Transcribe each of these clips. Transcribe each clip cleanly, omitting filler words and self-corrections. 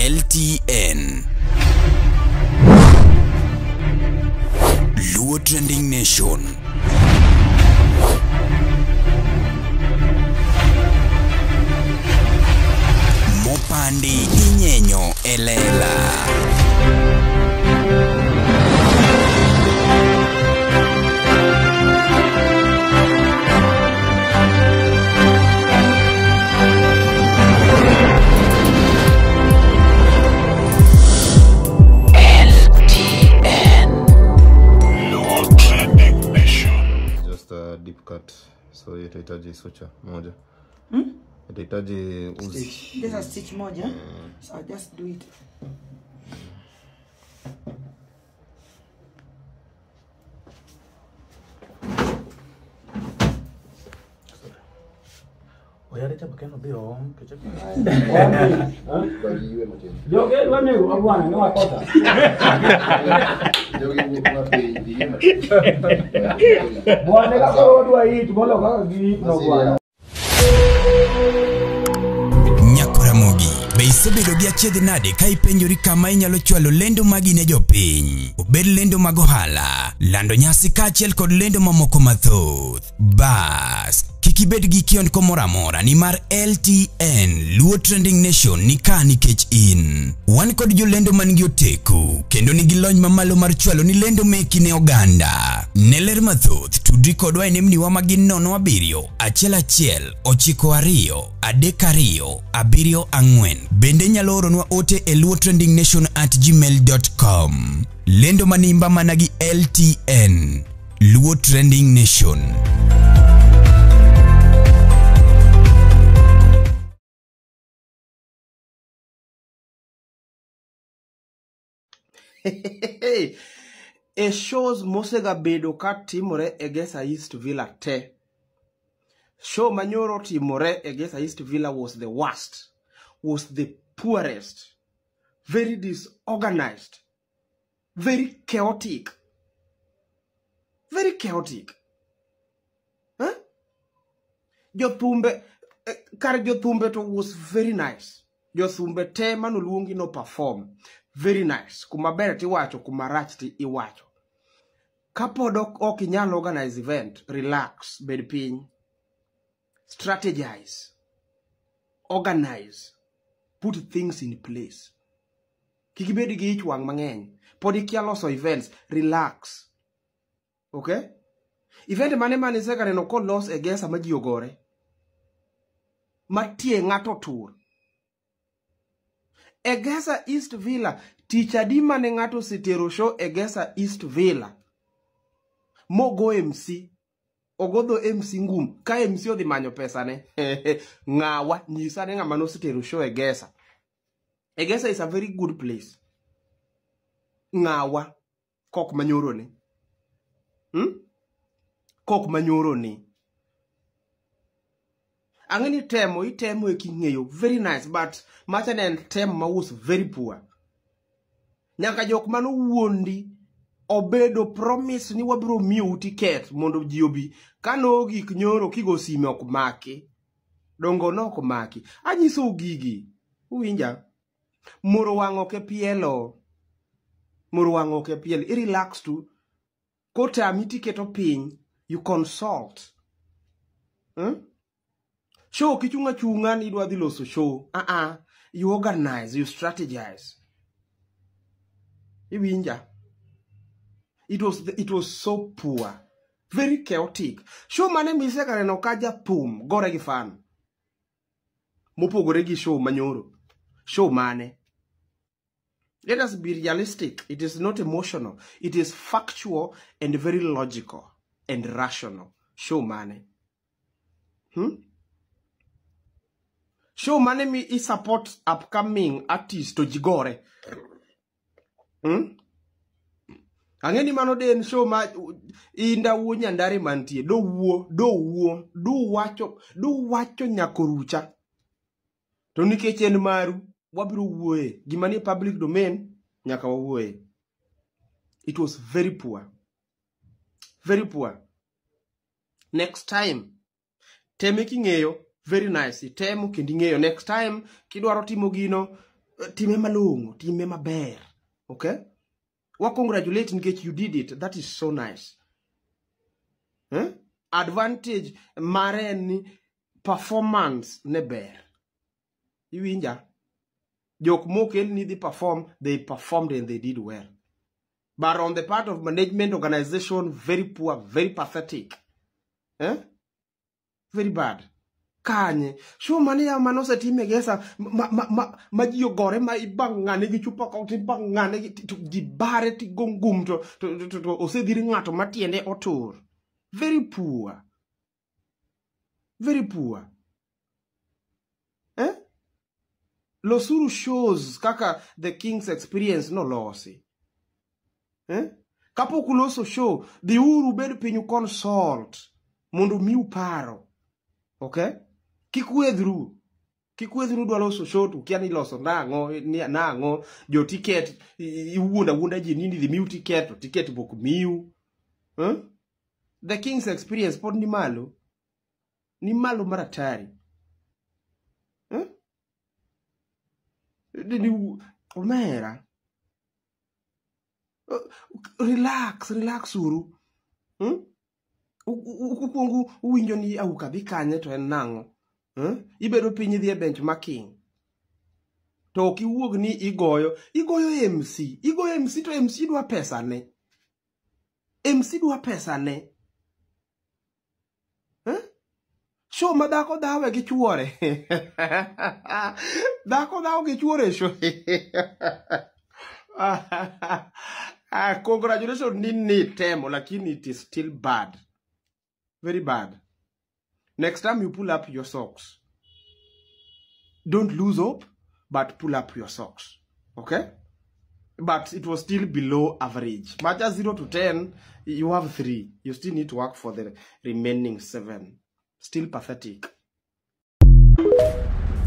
LTN. Luo Trending Nation. Mopandi inyenyo elela. Just a deep cut, so itahitaji suture moja. Itahitaji uzi. Just a stitch moja. So I'll just do it. Nyakoramogi, be isebedo gi achiedh nade ka ipenjori kama inyalo chwalo lendo magi ne jopiny? Obed lendo mag ohala, lando nyasi kaachiel kod lendo mamoko mathoth. Bas, kik ibed gi kiondko moro amora nimar LTN Luo Trending Nation ni ka nikech in. Wan kod jolendo man gi oteku kendo nigi lony mamalo mar chwalo ni lendo meki ne oganda. Ne ler mathoth, tudri kodwa e nembniwa ma gin 07 11 92 32 74. Bende inyalo oronwa ote e luotrendingnation@gmail.com. Lendo manimba mana gi LTN Luo Trending Nation. E shows mosegabedo ka timore e Gesa East Villa te. Show manyoro timore e Gesa East Villa was the worst, was the poorest, very disorganized, very chaotic. Very chaotic. Huh? Jothumbe, kar jothumbe to was very nice. Jothumbe te manoluongi no perform. Very nice. Kuma ber ti iwacho, kuma rach ti iwacho. Kapod ok inyal organize event, relax, bed piny. Strategize. Organize. Put things in place. Kik ibed gi ich wang' mang'eny. Pod ikia loso events, relax. Okay? Event mane mane isega neno kolos e Gesa ma ji ogore? Ma tie ng'ato tur. E Gesa East Villa, tich adi mane ng'ato osetero show e Gesa East Villa? Mogo MC, ogodho MC ngum, ka MC odhi manyo pesane. Ng'awa, nyisa ne ng'ama nosetero show e Gesa. E Gesa is a very good place. Ng'awa, kok manyoro ni. Kok manyoro ni. Ang'e ni temo, itemo e king'eyo, very nice, but macha ne en temo ma was very poor. Nyaka jok manowuondi obedo promise ni wabiro miyou ticket mondo ji obi. Kano gik nyoro kigo sime ok maki. Dongo nok maki. Anyisou gigi. Uwinja? Moro wang' ok e pielo. Moro wang' ok e pielo. I relax tu. Kotami tiketo piny, you consult. Show kichunga chunga ni idwa dhi loso show. You organize, you strategize. Iwinja? It was so poor. Very chaotic. Show mane misega neno ka jathum gore gi fan. Mopogore gi show manyoro. Show mane. Let us be realistic. It is not emotional. It is factual and very logical and rational. Show mane. Show mane mi i support upcoming artist to jigore. Ang'e ni mano de en show ma inda wuo Nyandare mantie. Do wuo, do wuo, do wacho nyakorucha. To nikech en maru, wabiro wuoye. Gima nie public domain, nyaka wawuoye. It was very poor. Very poor. Next time, teme king'eyo, very nice. Itemo kendo ing'eyo. Next time, kidwaro timo gino, Time malong'o, time maber. Okay? Wa congratulate nikech you did it. That is so nice. Eh? Advantage mare en ni performance ne ber. Iwinja? Jok mokel ni dhi perform, they performed and they did well. But on the part of management organization, very poor, very pathetic. Eh? Very bad. Kanye. Show mane ya mane osetim e Gesa ma ji ogore ma ibang'ane gi chupa ko tibang'ane gi to ji bare tigo ngum to osedhir ng'ato ma tiende otur. Very poor. Very poor. Eh? Losuru shows kaka The King's Experience nolosi. Eh? Kapok uloso show, dhiuru ubed piny consult mondo omiu paro. Okay? Kik uedhru. Kik uedhru dwa loso show to ukia ni iloso nang'o, nang'o, jo ticket iwuondo awuonda ji ni idhi miu ticket to ticket be ok miu. Eh? The King's Experience pod ni malo. Ni malo mar atari. Eh? Omera. Relax, relax uru. Hmm? Ukuongo uwinjo ni auka dhi kanye to en nang'o? Hmm? Ibedo piny idhi e benchmarking. To ok iwuog ni igoyo, igoyo MC, igoyo MC to MC dwa pesa ne. MC dwa pesa ne. Eh? Show ma dhako dhawe gi chuore. Dhako dhawo gi chuore show. Ah, congratulations ni temo lakini it is still bad. Very bad. Next time you pull up your socks. Don't lose hope, but pull up your socks. Okay? But it was still below average. Macha 0 to 10, you have 3. You still need to work for the remaining 7. Still pathetic.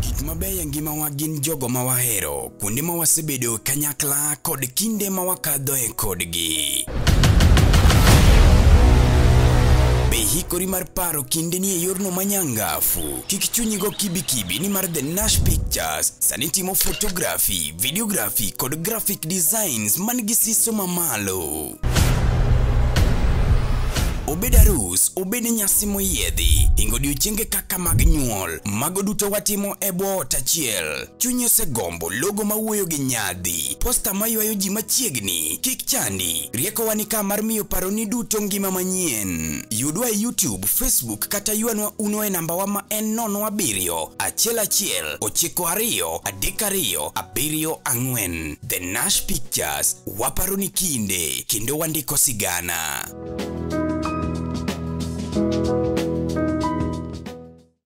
Gik mabeyo e ngimawa gin jogo ma wahero, kuonde ma wasebedo kanyakla kod kinde ma wakadhoe kodgi. Be hikori mar paro kindeni e yorno manyangafu? Kik chunyi go kibikibi nimar The Nash Pictures sani timo photography, videography kod graphic designs man gi siso mamalo. Obed arus, obed nyasi moyiedhi, ingo odiochienge kaka mag nyuol, mago duto watimo e bwo ot achiel. Chunyi osegombo logo mawuoyo gi nyadhi, posta maywayo ji machiegni, kik chandi, riekowa ni ka mar miyo paroni duto ngima manyien. Yudwa e YouTube, Facebook kata ywanwa uno e nambawa ma en 07 11 92 32 74. The Nash Pictures, waparoni kinde, kendo wandiko sigana.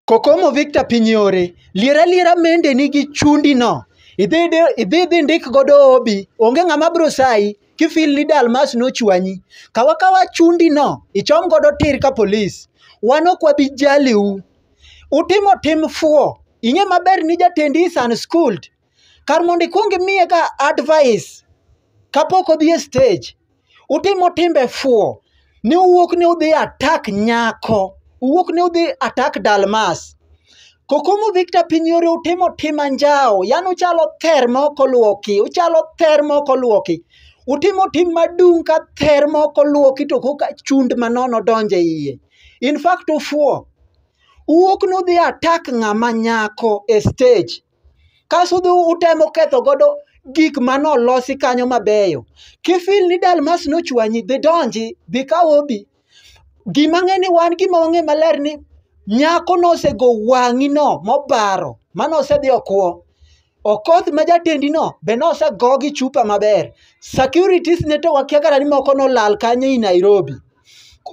Kokomo Victor Pinyore, liera liera mende nigi chundi no. Idhi ndik godo obi, onge ng'ama bro sayi, kifil ni Dalmas nochwanyi. Kawa kawa chundi no, ichom godo tir ka polis. Wan ok wabi jaliu. Utimo tim fuo, ing'e maber ni jatendi is unschooled. Kar mondo ikuong imiye ga advice, kapok odhi e stage. Utimo timbe fuo, ni uwuok ni udhi attack nyako. Uwuok ni udhi attack Dalmas. Kokomo Victor Pinyore utimo tim anjawo, yani uchalo ther ma ok oluoki, uchalo ther ma ok oluoki. Utimo tim madung' ka ther ma ok oluoki to koka chund manono donjo e iye. In fact ufuo. Uwuok ni udhi attack ng'ama nyako e stage. Kasto udhi utemo ketho godo gik manolosi kanyo mabeyo. Kifil ni Dalmas nochwanyi, dhi donji, dhi kaw obi. Gima ng'e ni wan gima wang'e maler ni nyako nosego wang'i no mobaro, mano osedhi okwo. Okoth ma jatendi no be nosego gi chupa maber. Securities ne to wakia kata ni moko nolal kanyo i Nairobi.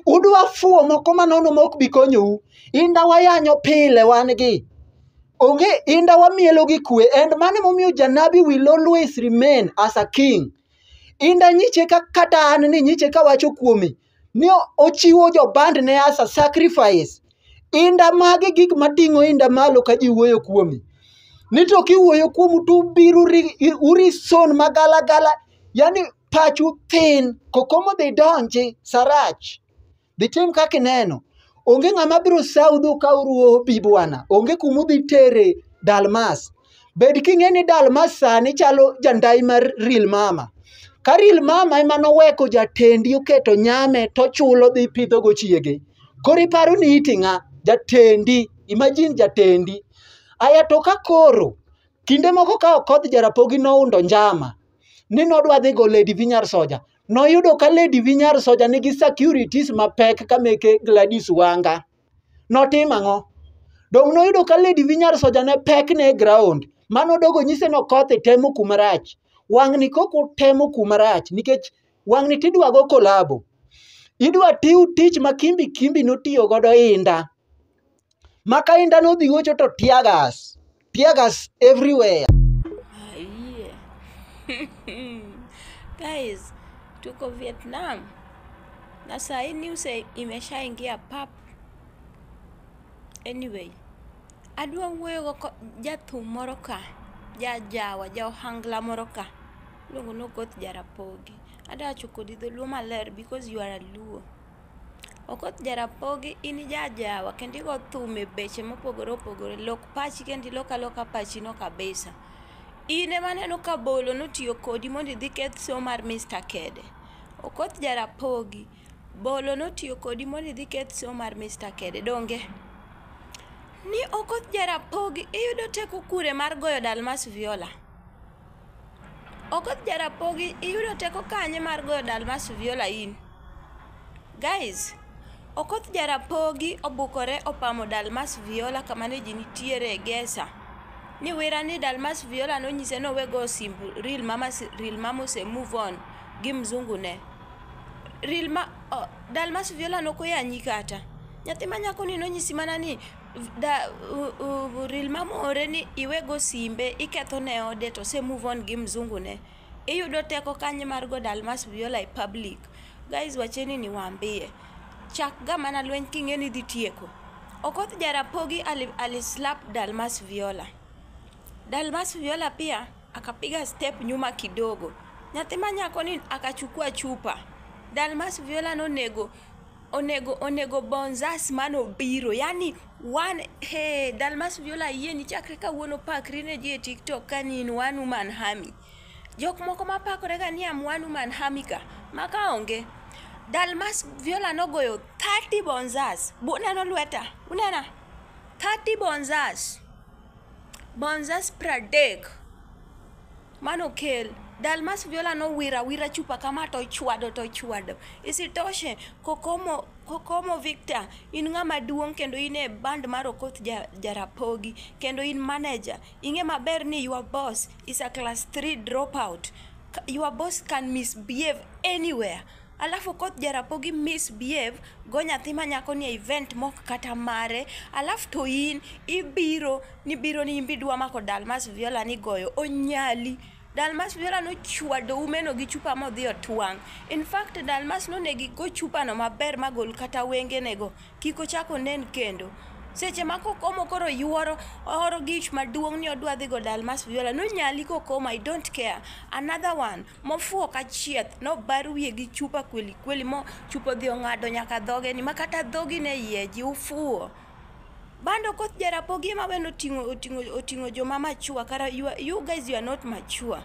Udwa fuo moko manono mok bi konyou. Inda wayanyo pile wan gi. Onge inda wamielo gi kwe. And mano emomiyo Janabi will always remain as a king. Inda nyiche ka kata an ni nyiche kawacho kuome ni ochiwo joband ne as a sacrifice. Inda magi gik mating'o inda malo ka ji wuoyo kuomi. Ni to kiwuoyo kuomu to ubiro urison magalagala. Yani pachu thin. Kokomo dhi donji sarach. Dhi tim kaka ineno. Onge ng'ama biro sawu dhi ukaw obi bwana. Onge kumudhi tere Dalmas. Bed king'e ni Dalmas sani chalo jandai mar Real Mama. Ka Real Mama ema noweko jatendi oketo nyame tochulo dhi pidhogo chiege. Koro iparo ni iti ng'a? Jatendi. Imagine jatendi. Aya to ka koro, kinde moko ka Okoth Jarapogi noundo njama, ni nodwa dhi go Lady Vinyar Soja. Noyudo ka Lady Vinyar Soja nigi securities mapek ka meke Gladys Wanga. Notimo ang'o? Dong' noyudo ka Lady Vinyar Soja ne pek ne e ground. Mano dogo nyise ni Okoth itemo kuma rach. Wang'ni kok utemo kuma rach nikech wang'ni tidwa go kolabo. Idwa tiw tich ma Kimbi Kimbi notiyo godo Inda. Ma ka Inda nodhi gocho to tear gas. Tear gas everywhere. Yeah. Guys, tuko Vietnam na saa hii news imeshaingia pap. Anyway, adwa wuoyo go jathum moro ka, jajawa, ja ohangla moro ka, iluongo ni Okoth Jarapogi. Adwa wacho kodi dholuo maler because you are a Luo. Okoth Jarapogi in jajawa kendo igo thum e beche mopogore opogore. Lok pachi kendo ilok aloka pachi no kabisa. In ema aneno ka Bolo notiyo kodi mondo idhi keth show mar Mr. Kede. Okoth Jarapogi, Bolo notiyo kodi mondo idhi keth show mar Mr. Kede, donge? Ni Okoth Jarapogi iyudo teko kure mar goyo Dalmas Viola? Okoth Jarapogi iyudo teko kanye mar goyo Dalmas Viola in? Guys, Okoth Jarapogi obukore opamo Dalmas Viola kama ne ji nitiere e Gesa. Ni wira ni Dalmas Viola nonyise nowe go simb Real Mama, Real Mama ose move on gi mzungu ne. Real ma, oh, Dalmas Viola nokoyanyi kata. Nyathi ma nyako ni nonyisi mana ni da, Real Mama ore ni iwe go simbe iketho ne ode to ose move on gi mzungu ne. Iyudo teko kanye mar go Dalmas Viola e public. Guys, wacheni niwaambie. Chak ga mana lweny king'e ni dhi tieko. Okoth Jarapogi ali slap Dalmas Viola. Dalmas Viola pia akapiga step nyuma kidogo. Nyathi ma nyako ni akachukua chupa. Dalmas Viola nonego onego onego bonzas manobiro. Yani one hey, Dalmas Viola yie ni chakre kawuono pakri ne ji e TikTok ka ni in one woman army. Jok moko mapakore ga ni am one woman army ka maka onge. Dalmas Viola nogoyo 30 bonzas. Buneno lweta. Unena? 30 bonzas. Bonzas pradek. Mano kel. Dalmas Viola no wira wira chupa kama to chwado to chwado. Isitoshe Kokomo Victor in ng'ama duong' kendo in e band mar Okoth Jarapogi kendo in manager. Ing'e maber ni your boss is a class 3 dropout. Your boss can misbehave anywhere. Alafu Okoth Jarapogi misbehave go nyathi ma nyako ni e event mok kata mare. Alafu to in ibiro ni biro ni imbi dwa mako Dalmas Viola ni goyo onyali. Dalmas Viola nochwado umeno gi chupa modhi otwang'. In fact, Dalmas nonegi go chupa no maber magol kata wengenego. Kik ochak onen kendo. Seche ma Kokomo koro yuoro oro gich maduong' ni odwa dhi go Dalmas Viola. Nonyali Kokomo, I don't care. Another one, mofuo ka chieth, nobar wiye gi chupa kweli kweli mo chupa odhi ong'ado nyaka dhoge ni makata dhogi ne yie ji ufuo. Bando Okoth Jarapogi ema weno oting'o joma mature kara you guys you are not mature.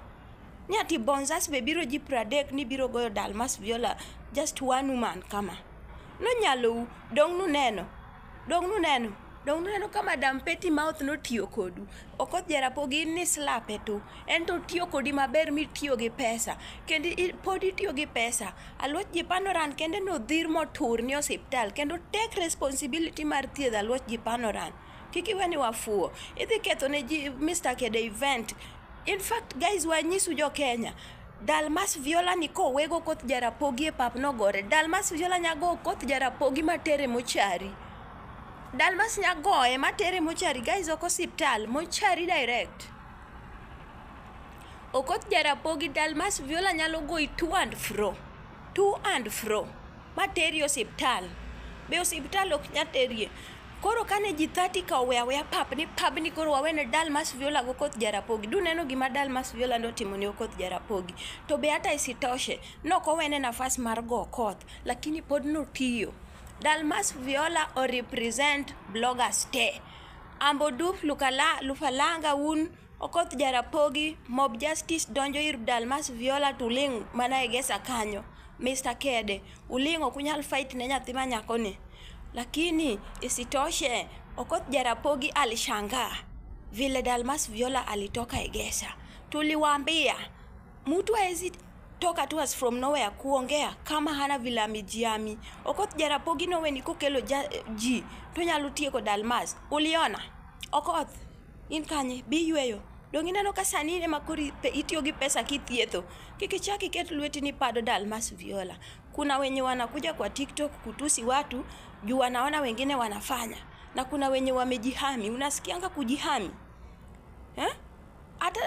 Ni ati bonzas be biro ji 30 ni biro goyo Dalmas Viola just one woman kama. Nonyalou, dong' nuneno. Dong' nuneno. Dong' nuneno ka Madam Petty Mouth notiyo kodu. Okoth Jarapogi ni slape to. En to otiyo kodi maber mitiyo gi pesa. Kendo pod itiyo gi pesa. Aluoch Jipanoran kende nodhir motur ni osiptal. Kendo take responsibility mar thiedho Aluoch Jipanoran. Kik iwe ni wafuo. Idhi ketho ne ji Mr. Kede event. In fact, guys, wanyisu jo Kenya. Dalmas Viola ni kowego Okoth Jarapogi e pap nogore. Dalmas Viola nyago Okoth Jarapogi matere mochari. Dalmas nyagoye matere mochari. Guys, ok osiptal. Mochari direct. Okoth Jarapogi, Dalmas Viola nyalo goyi to and fro. To and fro. Materi osiptal. Be osiptal ok nyal terie. Koro kane ji 30 ka owe aweya pap ni pab ni koro wawene Dalmas Viola go Okoth Jarapogi. Duneno gima Dalmas Viola notimo ne Okoth Jarapogi. To be hata isitoshe, nok owene nafas mar go Okoth, lakini pod notiyo. Dalmas Viola o represent bloggers te. Ambodup Lukala, Lufalanga un Okoth Jarapogi, Mob Justice donjo ir Dalmas Viola to uling' mana e gesa kanyo. Mr. Kede, uling' ok unyal fight ne nyathi ma nyakoni. Lakini isitoshe, Okoth Jarapogi alishangaa vile Dalmas Viola alitoka Egesa. Tuliwaambia mtu haezi toka tu as from nowhere kuongea kama hana vile amejiami. Okoth Jarapogi noweni kokelo ji to nyalo tieko Dalmas. Uliona? Okoth, in kanye? Bi yweyo. Dong ineno ka sani in ema koro itiyo gi pesa kithietho. Kik ichak iket lweti ni pado Dalmas Viola. Kuna wenye wanakuja kwa TikTok kutusi watu juu wanaona wengine wanafanya. Na kuna wenye wamejihami. Unasikianga kujihami? Eh?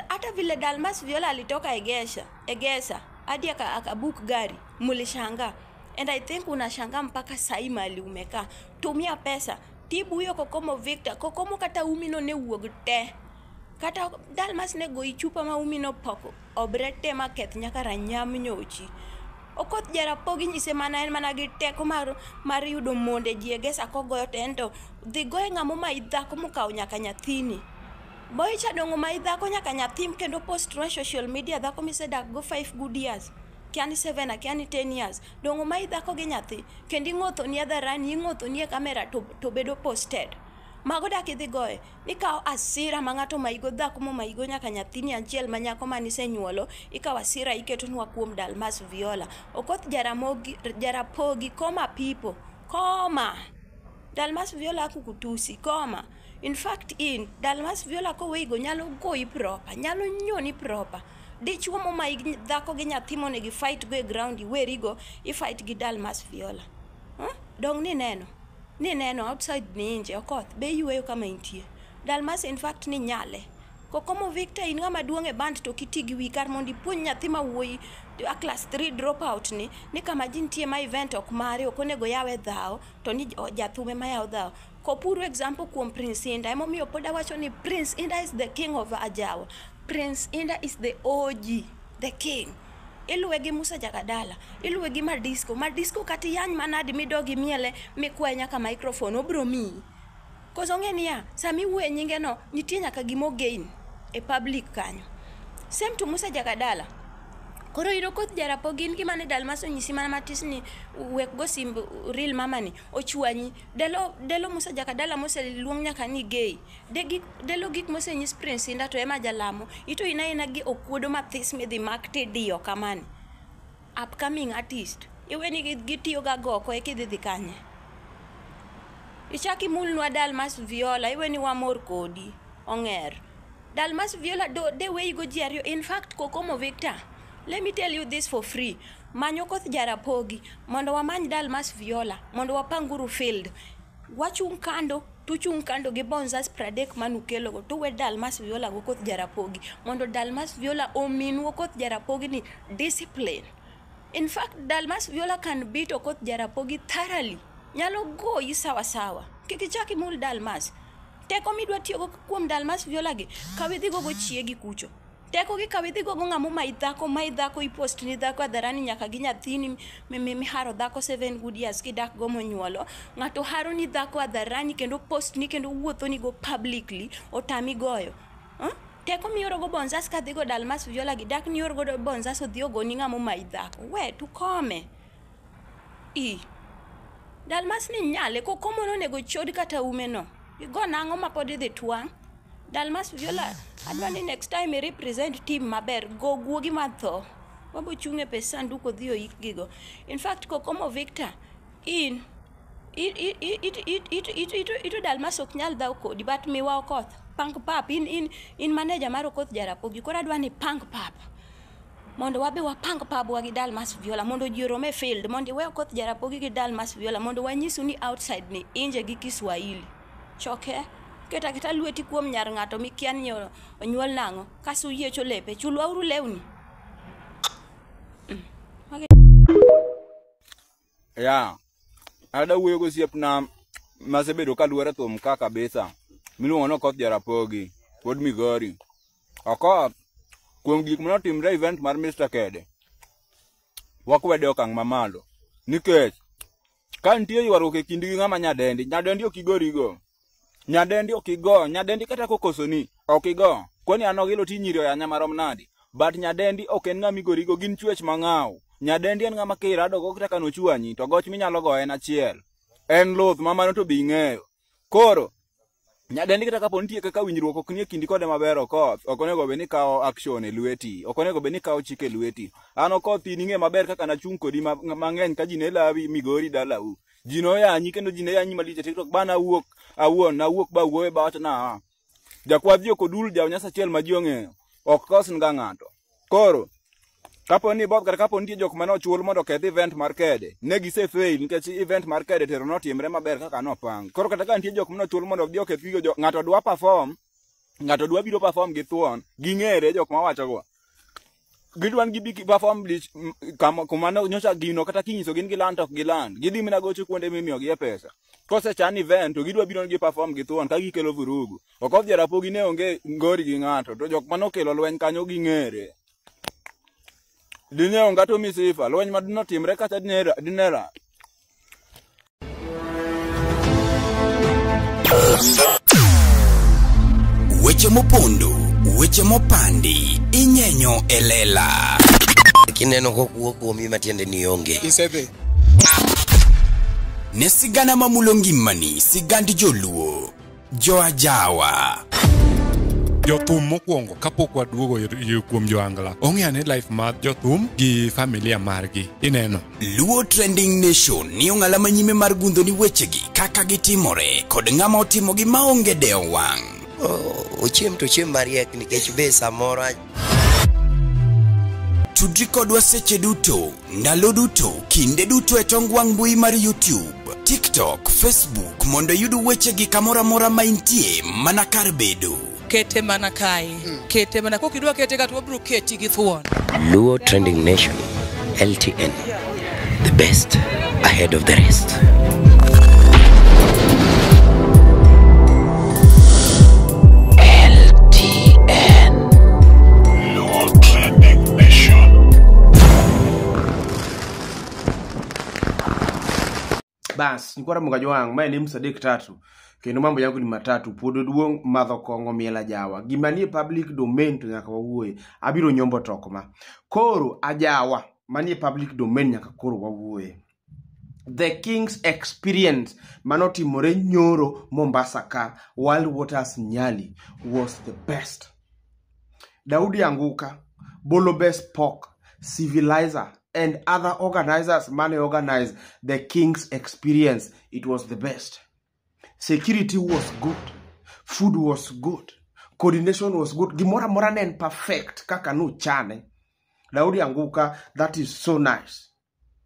Hata vile Dalmas Viola alitoka Egesa hadi akabook gari, mulishangaa. And I think unashangaa mpaka sahi mahali umekaa. Tumia pesa, tibu huyo Kokomo Victor. Kokomo kata umino ne wuog te. Kata Dalmas ne goyi chupa ma umino poko obre te ma keth nyaka ranyam nyochi. Okoth Jarapogi nyise mana en mana gi teko mar yudo monde ji Egesa kogoyo to en to dhi goye ng'amo ma dhako mokawo nyaka nyathini. Boy cha dongo ma dhako nyaka nyathi kendo post on social media dhako misedak go 5 good years. Kiani 7 kiani 10 years. Dongo ma dhako gi nyathi kendo ing'otho ni hadharani, ing'otho ni e kamera to bedo posted. Mago dak idhi goye. Nikawo asira ma ng'ato maigo dhako momaigo nyaka nyathini achiel ma nyako manisenyuolo, ikawo asira iketonwa kuom Dalmas Viola. Okoth Jarapogi, koma people, koma. Dalmas Viola akukutusi, koma. In fact in Dalmas Viola koweigo nyalo goyi proper, nyalo nyoni proper. Dichuo momai dhako gi nyathi monego i fight go e ground iwerigo, i fight gi Dalmas Viola. Huh? Dong ni neno. Ni neno outside ni nje Okoth be yweyo kama intie. Dalmas in fact ni nyale. Kokomo Victor in ng'ama duong' e band to kiti gi wi kar mondo ipuonj nyathi ma wuoyi a class 3 dropout ni kama ji nitie ma event ok mare ok onego yawe dhawo to ni jathum ema yawo dhawo. Kopuru example kuom Prince Indah, emomiyo pod awacho ni Prince Indah is the king of ajawa. Prince Indah is the OG, the king. Iluwe gi Musa Jakadala, iluwe gi Madisco. Madisco kata iyany manadi midog imiele mikwaye nyaka microphone obro miyi. Koso ong'e niya, sama iwuoyo e nyinge no, nitie nyaka gima ogain e public kanyo. Same to Musa Jakadala. Koro in Okoth Jarapogi in gima ne Dalmas onyisi mana matis ni wek go simb real mama ni ochwanyi. Delo Musa Jakadala moseluong nyaka ni gay. Delo gik mosenyis Prince Indah to ema jalamo. Ito in aina gi okuodo mathis midhi mak tidiyo kamani. Upcoming artist. Iweni gitiyo ga goko eka idhi dhi kanye. Ichak imulnwa Dalmas Viola, iweni wamor kodi. Ong'er. Dalmas Viola de weyi go ji ariyo. In fact, Kokomo Victor, let me tell you this for free. Many Okoth Jarapogi mondo wamany Dalmas Viola mondo wapanguru field. Wachung' kando, tuchung' kando gi bouncers 30 manukelo go tuwe Dalmas Viola go Okoth Jarapogi mondo Dalmas Viola ominu Okoth Jarapogi ni discipline. In fact, Dalmas Viola can beat Okoth Jarapogi thoroughly. Nyalo goyi sawa sawa. Kik ichak imul Dalmas. Teko midwa tiyogo kuom Dalmas Viola gi, kaw idhi go chiegi kucho. Teko gi kaw idhi gogo ng'amo mai dhako ipost ni dhako hadharani nyaka gi nyathini miharo dhako 7 good years kidak go monyuolo. Ng'ato haro ni dhako hadharani kendo post ni kendo wuotho ni go publicly otami goyo. Huh? Teko mioro go bouncers kadhi go Dalmas Viola gi dak ni or godo bouncers odhi ogoni ng'amo mai dhako. We tukome. I. Dalmas ni nyale Kokomo nonego chod kata ume no. Igo nang'o ma pod idhi twang'? Dalmas Viola, adwa ni next time i represent team maber, go guogi matho. Wabo chung' e pes sanduk odhi oik gigo. In fact, Kokomo Victor, in ito Dalmas ok nyal dhaw kodi, but miwa Okoth. Pang pap, in manager mar Okoth Jarapogi, koro adwa ni pang pap. Mondo wabe wapang pabwa gi Dalmas Viola, mondo ji orom e field, mondo iwe Okoth Jarapogi gi Dalmas Viola, mondo wanyisu ni outside ni inje gi Kiswahili. Choke, keta keta lweti kuom nyar ng'ato mikia ni onyuol nang'o, kaso uyiecho lepe, chulwauru lewni. Ya, ada wuoyo gosiepna masebedo kaluoro thum ka kabisa miluongo ni Okoth Jarapogi, wuod Migori. Okoth, kuom gik manotimre e event mar Mr. Kede, wakwede e okang' mamalo. Nikech, ka nitie ywaruok e kindi gi ng'ama nyadendi, nyadendi ok igorigo. Nyadendi ok igo, nyadendi kata kokosoni, ok igo. Kwani an Ogilo ti nyiri oyanya marom nadi? But nyadendi ok en ng'ama igorigo, gin chwech mang'aw. Nyadendi en ng'ama kirado go kata kanochwanyi to goch minyalo goye en achiel. En luth ma mano to be ing'eyo. Koro nyadendi kata kapo nitie kaka winjruok ok nie kindi kode maber Okoth, ok onego bed ni ikawo action e lweti, ok onego bed ni ikawo chik e lweti. An Okoth in ing'e maber kaka nachung' kodi mang'eny ka ji ne lawi Migori dalau. Ji noyanyi kendo ji ne yanyi malich e TikTok ba nawuok awuon, nawuok ba awuoyo ba awacho na jakwadh ji ok odul jaw nyasa achiel ma ji ong'eyo, ok kosn ga ng'ato. Koro kapo ni both kata kapo nitie jok mane ochul mondo oketh event mar kede, ne gise fail nikech event mar kede tero notimre maber kaka nopang. Koro kata ka nitie jok mane ochul mondo odhi oketh gigo, ng'ato dwa perform, ng'ato dwa biro perform gi thuon, ging'ere jok mawacho go. Gidwa ni gibi perform dich kuma nyocha gino kata kinyiso gin giland to ok giland. Gidhi mana gocho kuonde mimiyogie pesa. Kosechan event to gidwa biro ni gi perform gi thuon ka gikelo vurugu. Okoth Jarapogi ne onge ngori gi ng'ato to jok manokelo lweny kanyo ging'ere. Dine onge to misifa, lweny ma dinotimre kata dinera. Weche mopondo, weche mopandi, inyenyo e lela. Kineno kokuo kuomi matiende ni onge. Isedhi. Ne sigana mamulo ngimani, sigand joluo, joajawa. Jothum mokwongo kapok waduogo kuom joangla ong'e ane life mar jothum gi familia margi ineno. Luo Trending Nation ni ong'ala manyime mar gundho ni wechegi kaka gitimore kod ng'ama otimogi maonge dewo wang'. Ochiem to ochiem mariek nikech be samoro Tudri kodwa seche duto, ndalo duto, kinde duto e tong wang' mbui mar YouTube, TikTok, Facebook mondo iyud wechegi kamoro amora ma intie mana kar bedo. Kete mana kae, kete mana kokidwa kete ka to wabiro keti gi thuon. Luo Trending Nation, LTN, the best ahead of the rest. LTN. Luo Trending Nation. Bas, nikuwa Ramogi Ajwang', mae ni Msadek Tatu. Kendo mambo yangu ni matatu, puodho duong', madho kong'o, miel ajawa. Gima nie public domain to nyaka wawuoye. Abiro nyombo toko ma. Koro ajawa manie public domain nyaka koro wawuoye. The King's Experience manotimore nyoro Mombasa ka, Wild Waters Nyali was the best. Daudi Anguka, Bolo Best Pork, Civilizer, and other organizers mane organize the King's Experience. It was the best. Security was good. Food was good. Coordination was good. Gimoro amora ne en perfect kaka nuchane. Daudi Anguka, that is so nice.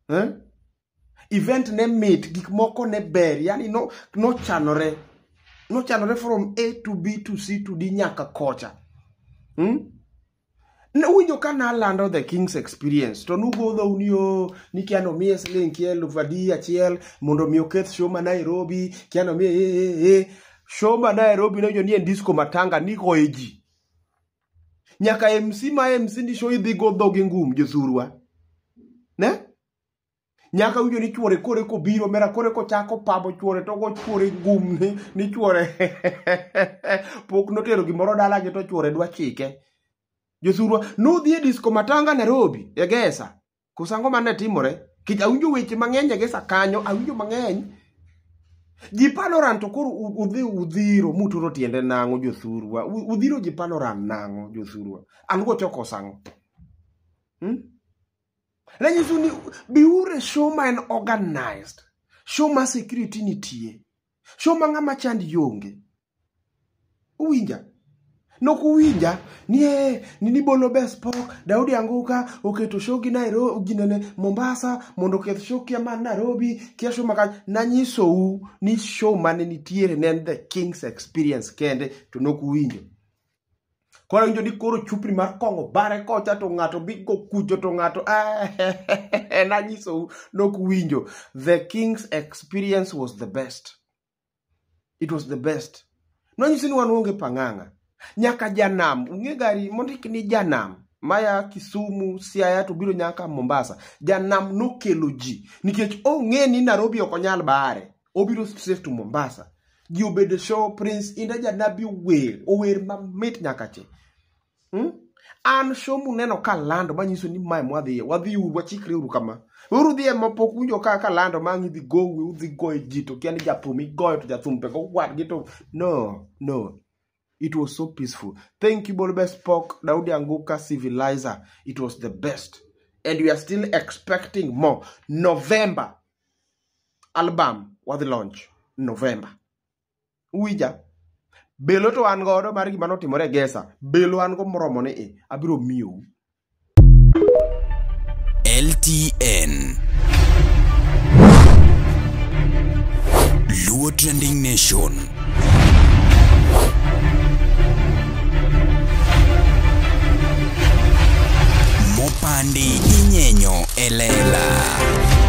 Eh? Event ne mit, gik moko ne ber, yani no nochanore. Nochanore from A to B to C to D nyaka kocha. Ne uwinjo ka nalando The King's Experience to nugodho ni o ni kia nomiye siling kia 10,000 mondo mi oketh show ma Nairobi, kia nomiye show ma Nairobi nowinjo ni en disco matanga nigoye ji. Nyaka MC ma MC ni show idhi godho gi ngum jothurwa. Ne? Nyaka winjo ni chuore kore kobiro mera kore kochako pamo chuore to go chuore ngum ni chuore pok notero gimoro dalagi to chuore dwa chike. Jothurwa nudhi e disco matanga Nairobi e Gesa. Koso ang'o mane timore? Kech awinjo weche mang'eny e Gesa kanyo, awinjo mang'eny. Ji paloran to koro udhi udhiro muturo tiende nang'o jothurwa. Udhiro ji paloran nang'o jothurwa. Aluo choko sang'o. Nanyiso ni biure show ma en organized. Show ma security nitie. Show ma ng'ama chand onge. Uwinja? Nokuwinja ni ni Bolo Best Pork, Daudi Anguka oketo show gi Nairobi ginene Mombasa mondo oketh show kia mar Nairobi kia show maka nanyisou ni show mane nitiere ne en The King's Experience kende to nokuwinjo. Koro winjo ni koro chupni mar kong'o bare kocha to ng'ato bi go kucho to ng'ato nanyisou nokuwinjo. The King's Experience was the best. It was the best. Nonyisi ni wan onge pang'ang'a. Nyaka janam, ung'e gari mondik ni janam maya Kisumu, Siaya to biro nyaka Mombasa. Janam nokelo ji nikech ong'e ni Nairobi ok onyal bare. Obiro straight to Mombasa. Ji obedo show Prince Inda Janabi ower, ower mamit nyaka che. An show muneno ka lando manyiso ni mae mwadhiye, wadhi uru, wachikre uru kama. Uru dhiye mapok winjo ka lando ma ang' idhi gowi, udhi goyo ji to kia ni jathum igoyo to jathum be go wadgi to no, no. It was so peaceful. Thank you, Bolbe Spock, Daudi Anguka, Civilizer. It was the best. And we are still expecting more. November album was launch. November. Uwija. Belo to an godo mar gima notimore e Gesa. Belo an go moromo ni e. Abiro miyou. LTN Luo Trending Nation. Mopandi inyenyo elela.